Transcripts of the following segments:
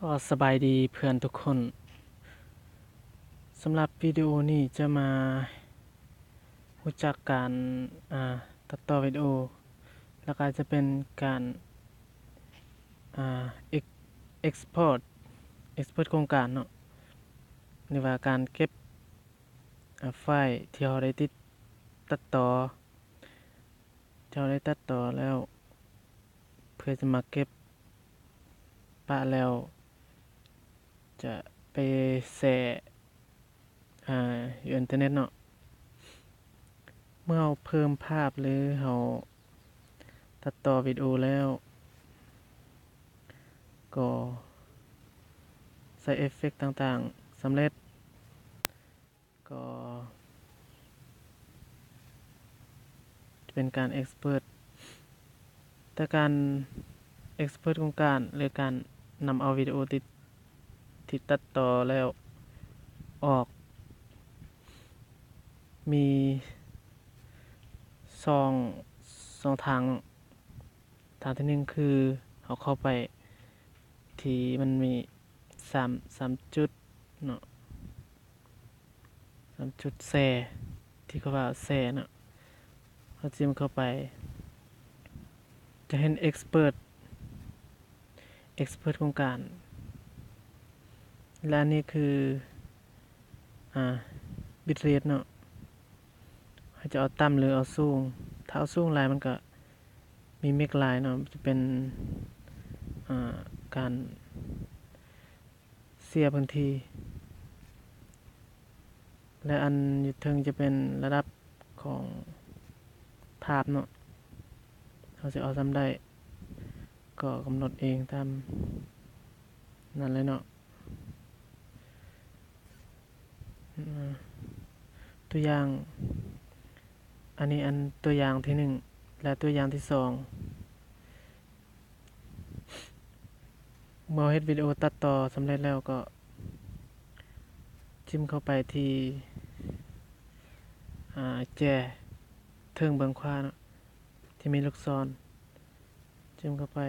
ກໍສະບາຍດີເພື່ອນທຸກຄົນ. ສຳລັບວິດີໂອນີ້ຈະມາຮູ້ຈັກການ ອ່າ ຕັດຕໍ່ວິດີໂອ ແລ້ວກໍຈະເປັນການ ອ່າ ເອັກ ເອັກສະພອດ ເອັກສະພອດໂຄງການເນາະ ຫຼືວ່າການເກັບ ອ່າ ໄຟລ໌ທີ່ເຮົາໄດ້ຕິດ ຕັດຕໍ່ ເຈົ້າໄດ້ຕັດຕໍ່ແລ້ວ ເພື່ອຈະມາເກັບປະແລ້ວ ຈະໄປແຊ ອ່າ ຢູ່ອິນເຕີເນັດເນາະ. ເມື່ອເຮົາເພີ່ມພາບ ຫຼື ເຮົາຕັດຕໍ່ວິດີໂອແລ້ວ ກໍໃສ່ເອັບເຟັກຕ່າງໆສຳເລັດ ກໍຈະເປັນການເອັກສະເປີດ ແຕ່ການເອັກສະເປີດຂອງການ ຫຼື ການນຳເອົາວິດີໂອທີ່ ທີ່ຕັດຕໍ່ແລ້ວອອກ ມີສອງ ສອງທາງເນາະ. ທາງທີໜຶ່ງຄືເຮົາເຂົ້າໄປທີ່ມັນມີສາມ ສາມຈຸດເນາະ ສາມຈຸດແຊ ທີ່ເຂົາວ່າແຊເນາະ ເຮົາຈິ້ມເຂົ້າໄປ ຈະເຫັນເອັກສະເປີດ ເອັກສະເປີດຂອງການ ແລະ ອັນນີ້ຄື ອ່າ ບິດເຣດເນາະ ເຮົາຈະເອົາຕ່ຳ ຫຼື ເອົາສູງ. ຖ້າເອົາສູງຫຼາຍມັນກະມີເມັກຫຼາຍເນາະ ຈະເປັນ ອ່າ ການເສຍພື້ນທີ່ ແລະ ອັນຢູ່ເທິງຈະເປັນລະດັບຂອງພາບເນາະ ເຮົາຊິເອົາສ່ຳໃດ ກໍກຳນົດເອງຕາມນັ້ນເລີຍເນາະ. ອາ ຕົວຢ່າງ ອັນນີ້ອັນຕົວຢ່າງທີໜຶ່ງ ແລະ ຕົວຢ່າງທີສອງ. ເມື່ອເຮົາເຮັດວິດີໂອຕັດຕໍ່ສຳເລັດແລ້ວ ກໍຈິ້ມເຂົ້າໄປທີ່ ອາ ແຈເທິງເບື້ອງຂວາເນາະ ທີ່ມີລູກສອນ ຈິ້ມເຂົ້າໄປ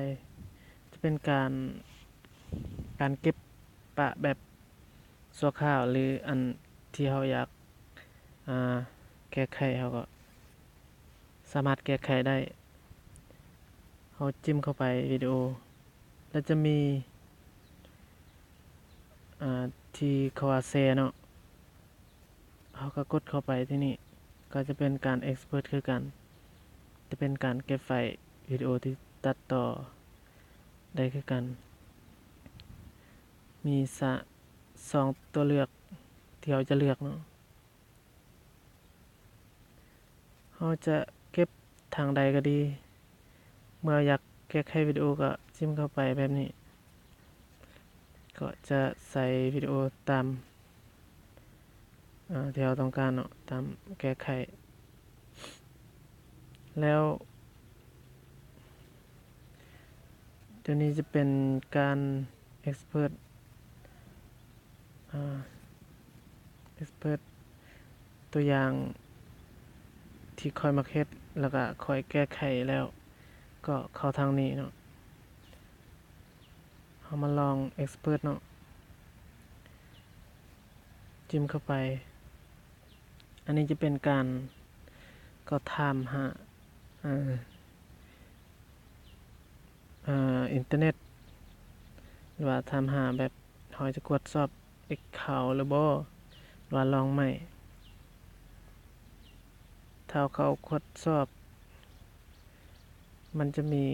ຈະເປັນການ ການເກັບປະແບບຊົ່ວຄາວ ຫຼື ອັນທີ່ເຮົາຢາກ ອາ ແກ້ໄຂ ເຮົາກໍສາມາດແກ້ໄຂໄດ້. ເຮົາຈິ້ມເຂົ້າໄປວິດີໂອ ແລ້ວຈະມີ ອາ ທີ່ເຂົາວ່າແຊເນາະ ເຮົາກໍກົດເຂົ້າໄປທີ່ນີ້ ກໍຈະເປັນການເອັກສະເປີດຄືກັນ ຈະເປັນການເກັບໄຟລ໌ວິດີໂອທີ່ຕັດຕໍ່ໄດ້ຄືກັນ. ມີສະ ສອງຕົວເລືອກທີ່ເຮົາຈະເລືອກເນາະ. ເຮົາຈະເກັບທາງໃດກໍດີ ເມື່ອຢາກແກ້ໄຂວິດີໂອກໍຈິ້ມເຂົ້າໄປແບບນີ້ ກໍຈະໃສ່ວິດີໂອຕາມ ອາ ທີ່ເຮົາຕ້ອງການເນາະ ຕາມແກ້ໄຂ ແລ້ວ ຕົວນີ້ຈະເປັນການເອັກສະເປີດ ອາ ເອັກສະເປີດຕົວຢ່າງທີ່ຂ້ອຍມັກເຮັດ ແລ້ວກະຂ້ອຍແກ້ໄຂແລ້ວ ກໍເຂົ້າທາງນີ້ເນາະ. ເຮົາມາລອງເອັກສະເປີດເນາະ ຈິ້ມເຂົ້າໄປ. ອັນນີ້ຈະເປັນການ ກໍຖາມຫາ ເອີ ເອີ ອິນເຕີເນັດ ຫຼືວ່າຖາມຫາແບບເຮົາຈະກວດສອບເອັກເຄົາຫຼືບໍ່ ຫຼືວ່າລອງໃໝ່. ຖ້າເຮົາເຂົ້າກວດສອບ ມັນຈະມີ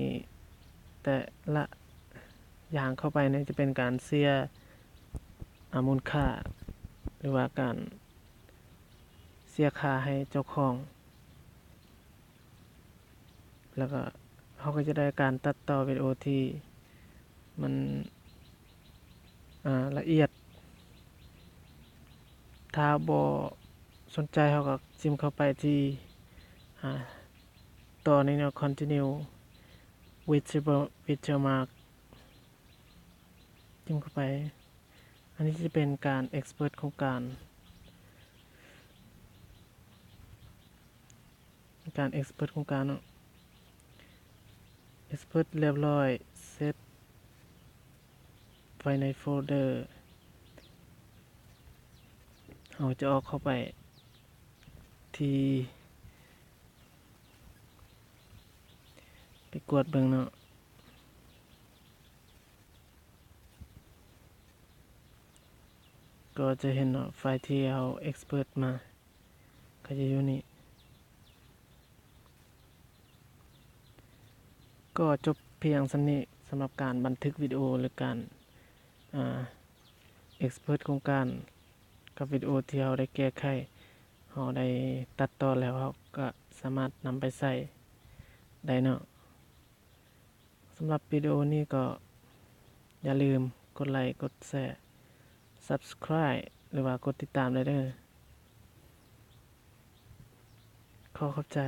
ແຕ່ລະຢ່າງເຂົ້າໄປນີ້ ຈະເປັນການເສຍ ອາ ມູນຄ່າ ຫຼືວ່າການເສຍຄ່າໃຫ້ເຈົ້າຂອງ ແລ້ວກໍເຮົາກໍຈະໄດ້ການຕັດຕໍ່ວິດີໂອທີ່ມັນ ອາ ລະອຽດ. ຖ້າບໍ່ສົນໃຈ ເຮົາກໍຈິ້ມເຂົ້າໄປທີ່ ອາ ຕໍ່ນີ້ເນາະ Continue with Watermark ຈິ້ມເຂົ້າໄປ. ອັນນີ້ຈະເປັນການເອັກສະເປີດໂຄງການ ການເອັກສະເປີດໂຄງການເນາະ ເອັກສະເປີດລຽບຮ້ອຍ ເສັດ. ພາຍໃນໂຟລເດີ ເຮົາຈະອອກເຂົ້າໄປທີ່ ໄປກວດເບິ່ງເນາະ ກໍຈະເຫັນເນາະ ໄຟລ໌ທີ່ເຮົາເອັກສະເປີດມາ ກໍຈະຢູ່ນີ້. ກໍຈົບພຽງສ່ຳນີ້ ສຳລັບການບັນທຶກວິດີໂອ ຫຼື ການ ອ່າ ເອັກສະເປີດໂຄງການ ກັບວິດີໂອທີ່ເຮົາໄດ້ແກ້ໄຂ ເຮົາໄດ້ຕັດຕໍ່ແລ້ວ ເຮົາກໍສາມາດນຳໄປໃຊ້ໄດ້ເນາະ. ສຳລັບວິດີໂອນີ້ກໍຢ່າລືມກົດໄລ ກົດແຊ ຊັບສະຄຣາຍ ຫຼືວ່າກົດຕິດຕາມໄດ້ເດີ. ຂໍຂອບໃຈ.